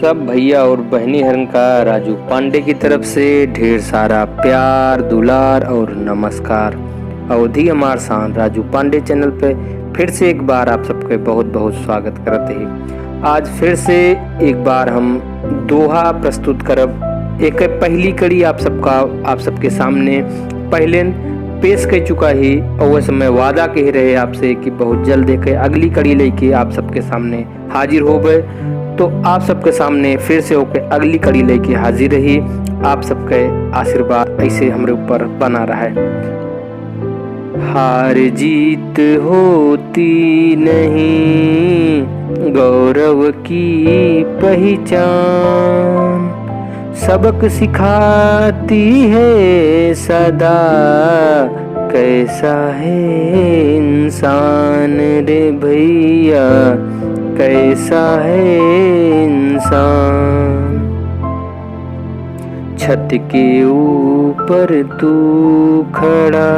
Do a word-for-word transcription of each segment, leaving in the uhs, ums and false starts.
सब भइया और बहिनी हरन का राजू पांडे की तरफ से ढेर सारा प्यार, दुलार और नमस्कार। अवधी हमार शान राजू पांडे चैनल पे फिर से एक बार आप सबके बहुत बहुत स्वागत करत ही। आज फिर से एक बार हम दोहा प्रस्तुत करब। एक पहली कड़ी आप सबका, आप सबके सामने पहले पेश कर चुका ही और वह समय वादा कह रहे आपसे कि बहुत जल्द एक अगली कड़ी लेके आप सबके सामने हाजिर होबे। तो आप सबके सामने फिर से होके अगली कड़ी लेके हाजिर रही। आप सबके आशीर्वाद ऐसे हमरे ऊपर बना रहे। हार जीत होती नहीं गौरव की पहचान, सबक सिखाती है सदा कैसा है इंसान रे भइया, कैसा है इंसान। छत के ऊपर तू खड़ा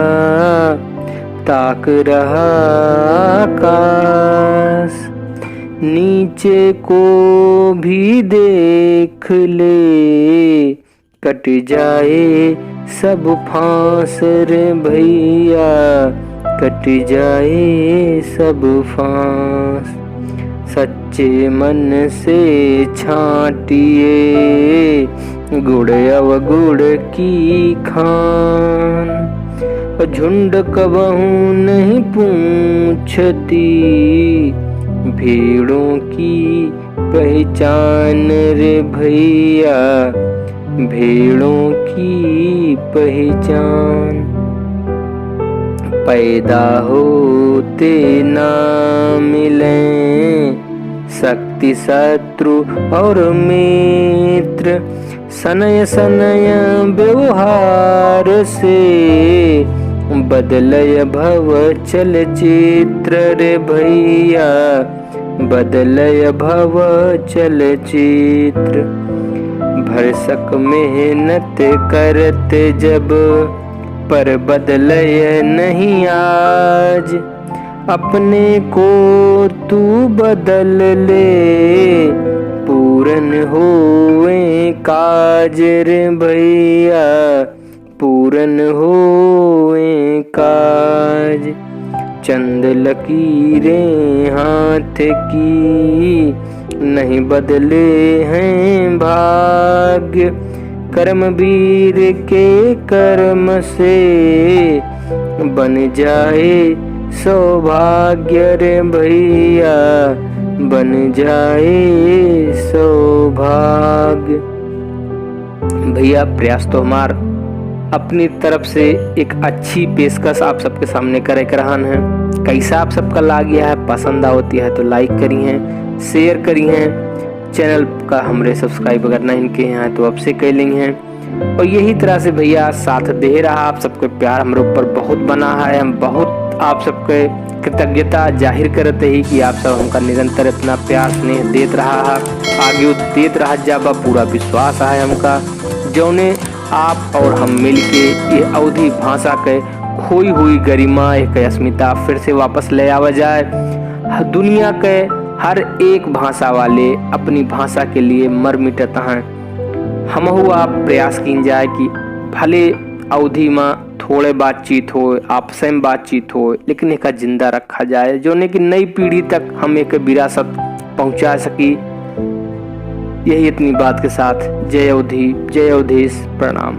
ताक रहा आकाश, नीचे को भी देख ले, कट जाए सब फांस रे भइया, कट जाए सब फांस। सच्चे मन से छांटिए गुड़ अवगुड़ की खान, झुंड कबहूँ नहीं पूछती भेड़ों की पहचान रे भइया, भेड़ों की पहचान। पैदा होते ना मिले शक्ति शत्रु और मित्र, सनय सनय व्यवहार से बदलय भव चलचित्र रे भइया, बदलय भव चलचित्र। भरसक मेहनत करत जब, पर बदलय नहीं आज। अपने को तू बदल ले, पूरन होवे काज रे भइया, पूरन होवे काज। चंद लकीरें हाथ की, नहीं बदले हैं भाग्य। कर्मवीर के कर्म से बन जाए सौभाग्य रे भइया, बन जाए सौभाग्य। भइया, प्रयास तो हमार अपनी तरफ से एक अच्छी पेशकश आप सबके सामने करे के रहन है। कैसा आप सबका लाग गया है, पसंद आवती है तो like करी हैं, share करी हैं, channel का हमरे subscribe अगर नहीं किए हैं तो अब से कर ली हैं। और यही तरह से भइया साथ दे रहा, आप सबके प्यार हमरे ऊपर बहुत बना है। हम बहुत आप सबके कृतज्ञता जाहिर करत ही कि आप सब हमका निरंतर इतना प्यार स्नेह देत रहा है, आगे देत रहा जाबा, पूरा विश्वास है हमका। जौने आप और हम मिलके ये अवधी भाषा के खोई हुई गरिमा, एक अस्मिता फिर से वापस ले आवा जाए। ह-, दुनिया के हर एक भाषा वाले अपनी भाषा के लिए मर मिटत हैं। हमहू आप प्रयास कीन जाए कि भले अवधी में थोड़े बातचीत हो, आपस में बातचीत हो, लेकिन एका जिंदा रखा जाए, जौने कि नई पीढ़ी तक हम एक विरासत पहुंचा सकी। यही इतनी बात के साथ जय अवधी, जय अवधेश, प्रणाम।